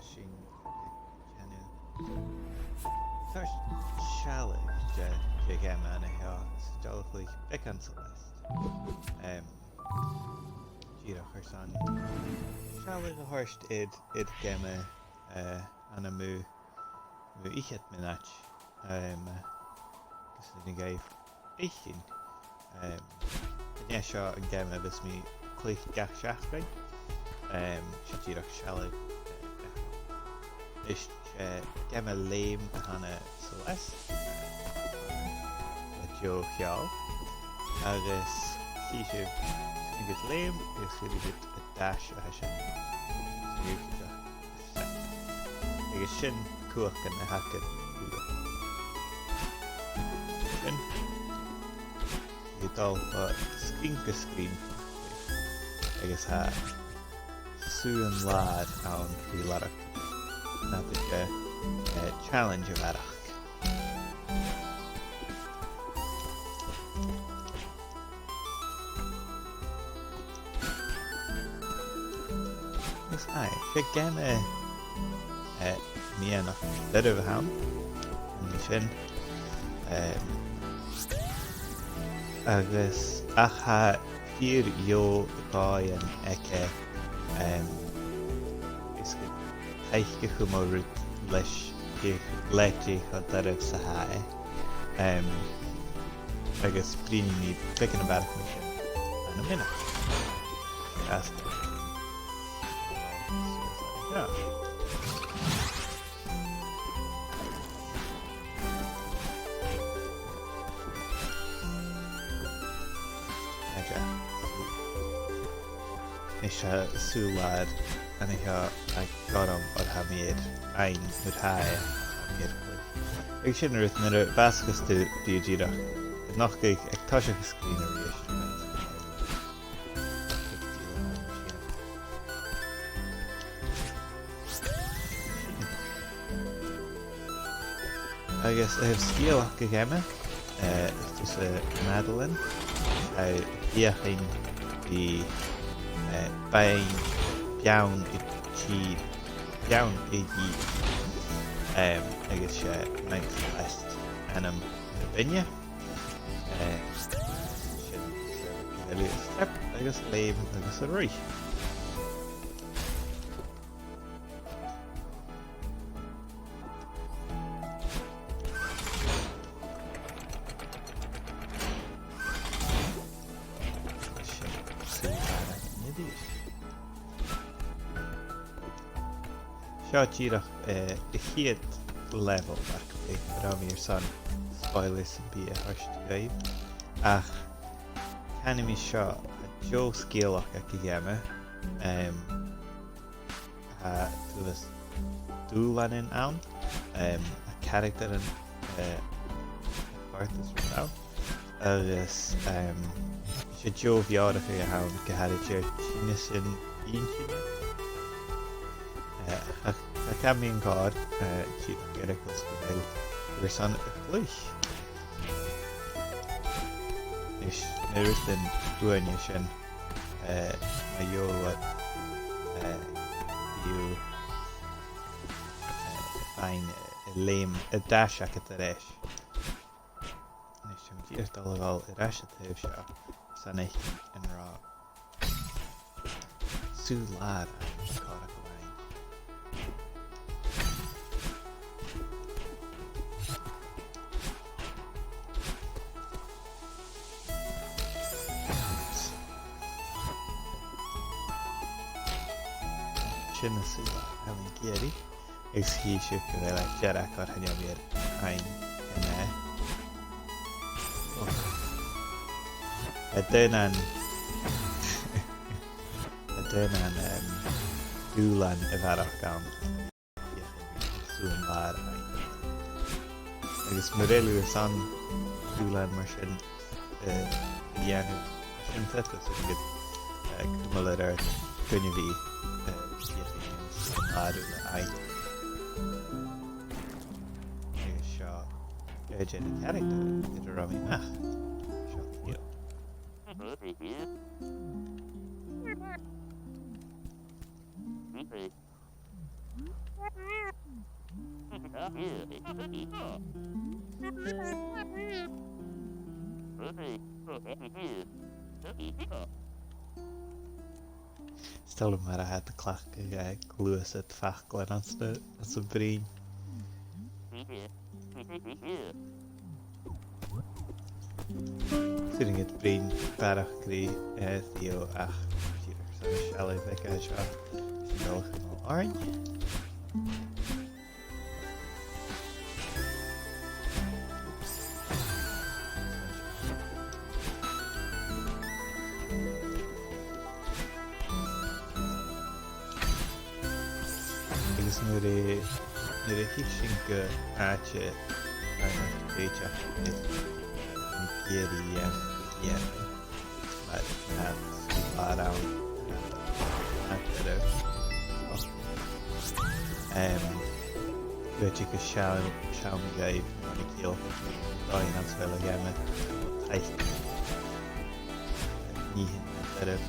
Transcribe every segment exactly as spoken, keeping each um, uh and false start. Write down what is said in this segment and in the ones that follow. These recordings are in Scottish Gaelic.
Sin ceann. Tha sealladh de, de gheama an seo, 's dòcha gum bi beagan Celeste. Em, dìreach airson sealladh a thoirt air, air geama, eh, ann am mu, mu fhichead mionaid. Em, agus an uair sin gheibh sibh fhaicinn. Em, an e seo an geama a bhios mi a' cluich gach seachdain? Em, 's e dìreach sealladh, eh, is, eh, geama leum a th' ann an Celeste, eh, le deagh cheòl, agus chì sibh sin gu leum, agus chì sibh an dash a tha sin. Agus sin cumhachdan a th' agad uile. Sin. Tha thu a' dol o sgrìn gu sgrìn. Agus tha sùbhan-làir ann ri lorg. Nach eil, eh, challenge a bharrachd. Agus aye, 's e geama, eh, meadhanach doirbh a th' ann, an e sin. Em, agus ach tha fìor dheagh dhòighean aige, em, is gu taic a chumail riut leis, le dè cho doirbh 's a tha e. Em, agus bruidhnidh mi beagan a bharrachd mu sin ann am mionaid. As. Yeah. Aige. Is e sùbhan-làir an seo a th' agam oir tha mi air fhaighinn, oir tha e, tha mi air cluich. Agus sin an rud, nuair a bhàsaicheas tu, bidh tu dìreach a' nochdadh aig toiseach an sgrìn a-rithist. Agus, eh, sgeulachd a' gheama, eh, is tusa Madeline, eh, a' feuchainn ri, eh, beinn, beann a dhìth, beann a dhìth, em, agus 's e Night Celeste ainm na beinne. Eh, sin, eh, Strip agus Leum agus a' Rìgh. Sin, sin, eh, an idiot. Seo dìreach, eh, a' chiad level, ach, eh, cha robh mi airson spoilers sam bith a thoirt dhuibh. Ach canaidh mi seo, tha deagh sgeulachd aig a' gheama, em, tha tuilleadh dùbhlain ann, em, tha caractaran, eh, a' bhàrdachd ann. Agus, em, 's e deagh mheòrachadh a th' ann gu h-àraidh air tinneasan inntinneach. Eh, cha, cha canaidh mi an còrr, eh, dìreach gu h-àraidh gus gu bheil thu airson a chluich. Is, nuair a tha thu buan air sin, eh, ma gheibh thu, eh, bidh thu, eh, fine, eh, leum, eh, dash agad air ais. Nis, tha mi dìreach a' dol a dhol air ais an taobh seo, 's an fhaicinn an robh sùbhan-làir ann an còrr aca a-mhàin. Sin na sùbhan-làir, tha mi ag iarraidh. Agus chì sibh gu bheil e dìreach air an fheadhainn a th' ann an-diugh. Tha daonnan, tha daonnan, em, dùbhlain a bharrachd ann. Sùbhan-làir a th' ann. Agus mura h-eil thu airson dùbhlan mar sin, eh, a dhèanamh, sin fite, so you could, eh, cumail air adhart gun a bhith, eh, sùbhan-làir a th' ann. Agus seo, eh, air na caractaran a rinn mi a-mach. Seo, yeah. 'S toil leam mar a tha iad a' cleachdadh, eh, gluasad faclan anns na, anns a' bhruidhinn. 'S urrainn dhut bruidhinn barrachd ri, eh, Theo ach dìreach son sealladh bheag a tha seo. 'S e dol a chumail oirnn. Agus nuair a, nuair a thig sinn gu àite a tha dèideach, nì mi iarraidh, eh, iarraidh. Mar, eh, sgùth ann, eh, eh, eh, em, bidh gu seann, seann ghaibh, mar a chiall, dòigh an sgoil a' gheama, taic, eh, nithean, eh,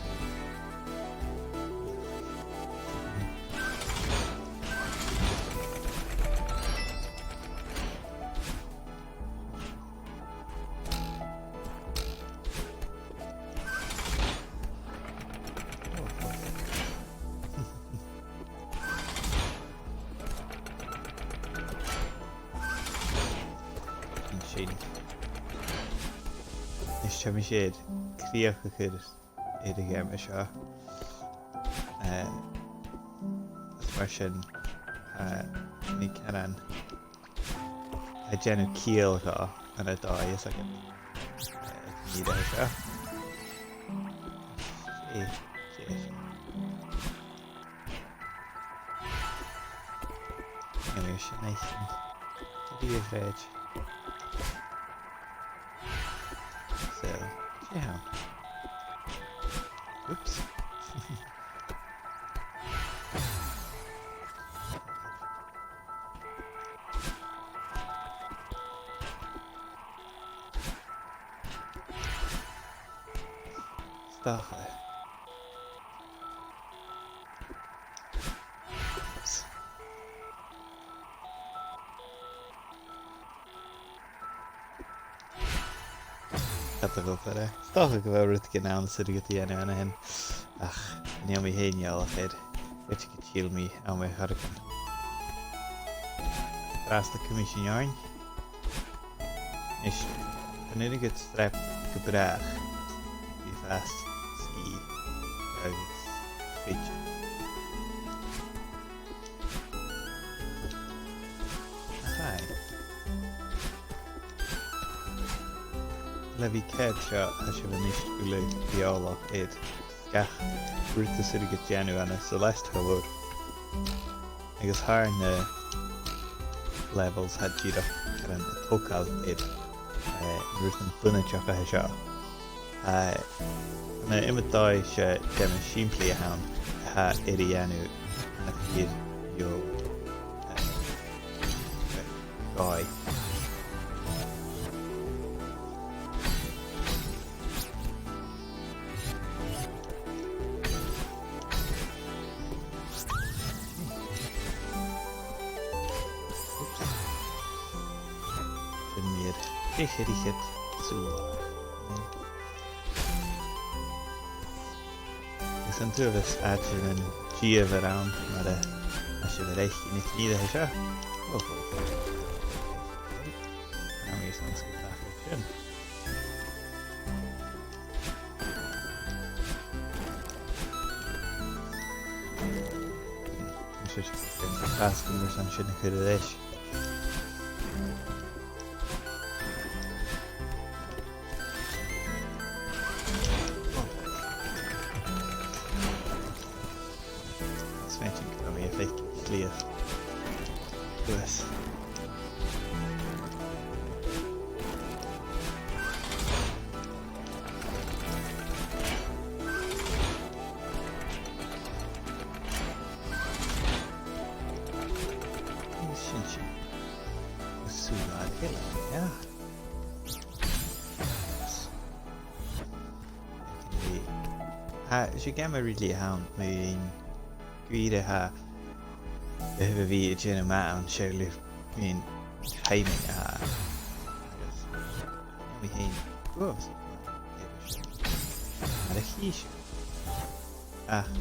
Sin. Is tha mise air crìoch a chur air a' gheama seo. Eh, is mar sin, eh, nì mi ceann a' dèanamh ciall dhomh ann an dòigh, is agad, eh, nì mi seo. Sé, sé seo. Anyway, sin e sin. Dè bha mi ag ràdh? So, dè th' ann? Oops. Stop it. Oops. Cad a bheil fhathast? 'S dòcha gu bheil rudeigin ann a thèid a dhèanamh an sin. Ach, chan eil mi fhèin eòlach air. Bidh gu till mi am air choreigin. An-dràsta cumaidh sinn oirnn. Is, chan urrainn dhut strap gu bràth. Bidh fàs sgìth agus bidh. Ach aye. Le bhith ceart seo, tha sibh a-nis uile eòlach air gach rud as urrainn dhut dèanamh ann an Celeste, cha mhòr. Agus thar na levels tha dìreach caran a' togail air, eh, rudan bunaideach a tha seo. Eh, na iomadach dòigh, 's e geama sìmplidh a th' ann, tha e air a dhèanamh nach eil gu leòr, eh, dòigh. Sin mar a dh'fheuch iad sùil. Agus an t-uabhas àiteachan dìomhair ann, mar a, a tha sibh a' faicinn, nì mi seo. Oh, oh, oh. Tha mi a' smaoineachadh gu bheil sin. Tha sibh a' fàs gu bheil sin a' cur air ais. Smaointinn gu bheil mi a' faighinn slighe. Uas. Sin sin. Sùil air a' chille, yeah. Tha, 's e geama really a th' ann, mu dheidhinn gu ìre tha, a thaobh a bhith a' dèanamh math ann, seall air Bidh timing a... agus... Bidh mi fhìn. Uabhasach math. Mar a chì sibh. Ach,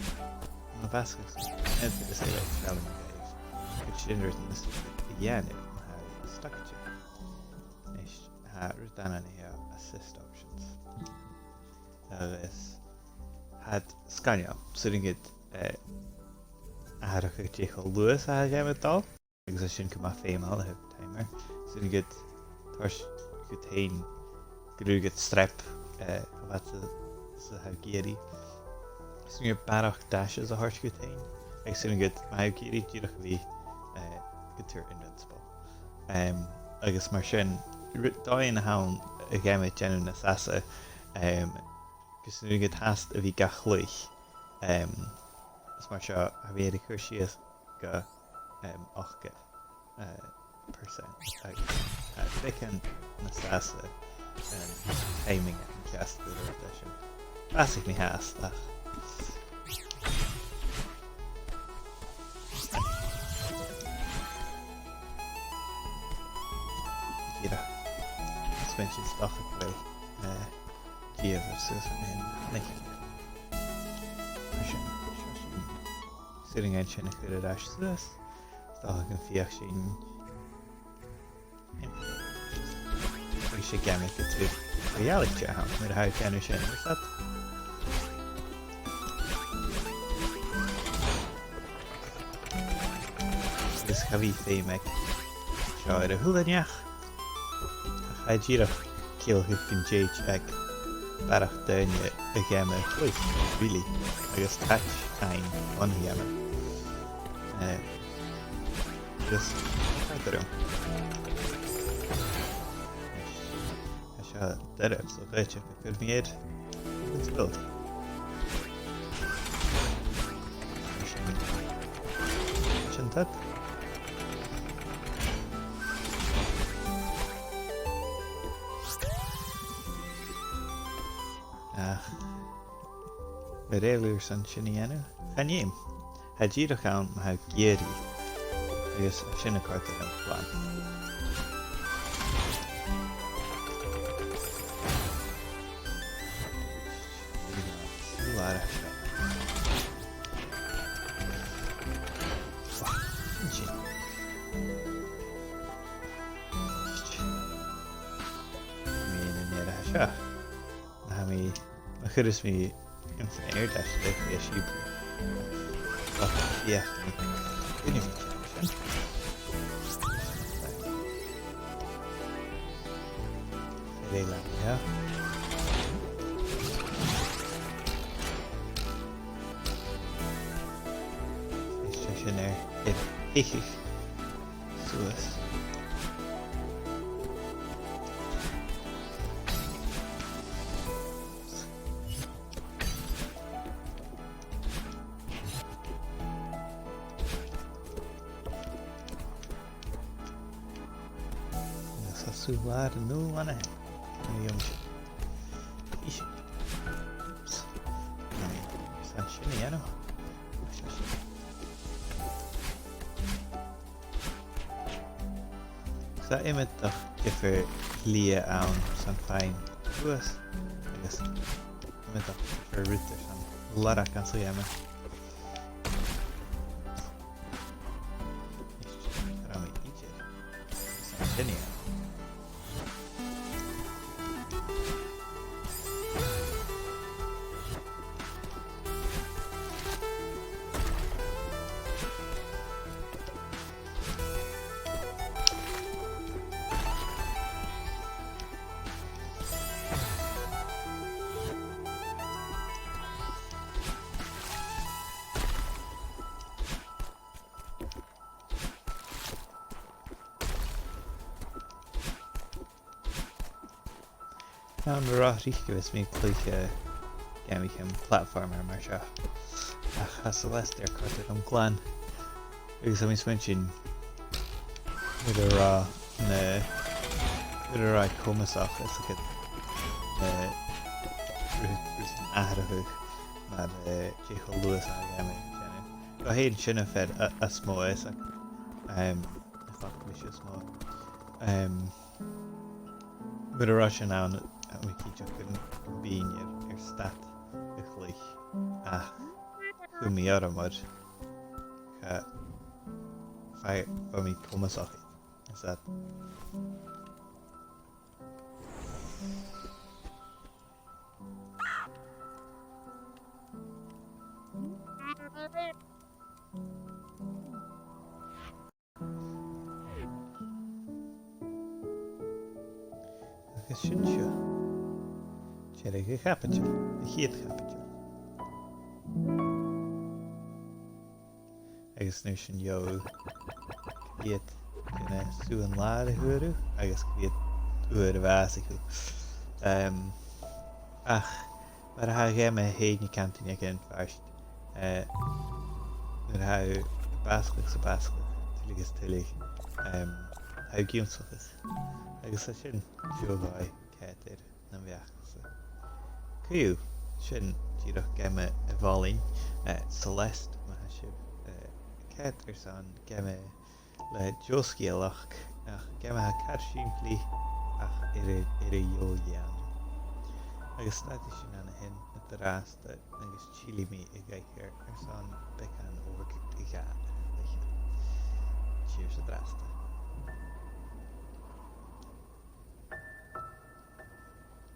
na bhascas, is é le seallaidh mi dhuibh. Gur sin rud a nì sibh a dhèanamh, ma tha sibh stuck. Nis, tha rud ann an seo, assist options. Agus tha iad sgoinneil, 's urrainn dhut, eh, atharrachadh dè cho luath 's a tha an geama a' dol, agus tha sin gu math feumail le timer. 'S urrainn dhut toirt dhut fhèin gu ruige streap, eh, cho fad 's a, 's a tha thu ag iarraidh. 'S urrainn dhut barrachd dashes a thoirt dhut fhèin, agus 's urrainn dhut, ma tha thu ag iarraidh, dìreach a bhith, eh, gu tur invincible. Em, agus mar sin, ri-, dòigh a th' ann an geama a dhèanamh nas fhasa, em, gus an urrainn dhut fhathast a bhith ga chluich. Em, is mar seo, tha mi air a chur sìos gu, em, ochdad, eh, percent. Agus, eh, beagan nas fhasa, em, timing an ceasnachadh sin. Bhàsaich mi fhathast, ach. Dìreach. Is bheinn sin 's dòcha gu bheil, eh, Dia bhur suas an sin. Mar sin, seo sinn. 'S urrainn dhuinn sin a chur air ais suas. 'S dòcha gum feuch sinn. Bidh seo geamaicheadh gu tur reality a th' ann, nuair a tha thu a' dèanamh sin, is that? Agus cha bhi feum aig seo air a h-uile neach. Ach tha e dìreach a' ciallachadh gun tèid aig barrachd dhaoine a' gheama a chluich, really, agus tèid fhèin bhon a' gheama. Eh, just, tha e doirbh. Tha seo doirbh, so dh'fhaodte gum cuir mi air. Let's build. Sin, sin that. Ach, a rèir leabhar san sin a dhèanamh, chan fheum. Tha e dìreach ann ma tha thu ag iarraidh. Agus sin a' còrdadh rium gu math. Sùil air seo. Sin. Sin an aon rud seo. Tha mi, ma chuireas mi infinite air dash le, le siud. Ach, yeah, mi, mi, mi, mi, yeah. Is e sin air, air, air, air. Suas. Agus tha sùil air an-diugh an-seo. An-diugh an-seo. Is. Oops. Right. Is that shimmy, I know. Agus tha iomadach diofar shlighe ann son faighinn suas, agus iomadach diofar rudan son lorg anns a' gheama. Is, tha mi idir. Is an sin e. Tha e an-dràsta gu bheil mi a' cluich, eh, geamaichean platformer mar seo. Ach tha Celeste air còrdadh rium glan. Agus tha mi a' smaointinn, nuair a rinn, nuair a rinn comasach, is e, eh, ru-, rudan atharrachadh mar, eh, dè cho luath 's a tha an geama a' dèanamh. Gu h-àraidh sin a' fear a, as motha, is e, em, fad mise is mò. Em, mura robh sin ann, tha mi cinnteach gum bithinn air, air stad a' chluich, ach chùm mi orm oir, cha, bha, bha mi comasach. Is that Agus sin seo. Deireadh a' chaibideil, a' chiad chaibideil. Agus an uair sin gheibh thu ciad gun a sùgh an làir a fhuair thu, agus ciad uair a bhàsaich thu. Em, ach, mar a tha a' gheama fhèin a' cantainn aig aon phàirt, eh, nuair a tha thu a' bàsachadh 's a' bàsachadh, tuilleadh is tuilleadh, em, tha thu ag ionnsachadh. Agus tha sin seo a' gabhail cead air nam bheachd-sa. Co-dhiù, sin dìreach geama a bh' ann, eh, Celeste, ma tha sibh, eh, a' coimhead airson geama le deagh sgeulachd, ach geama a tha car sìmplidh ach air a, air a dheagh dhèanamh. Agus stadaidh sinn an sin an-dràsta agus tillidh mi a dh'aithghearr airson beagan òg a dhà. Cheers an-dràsta.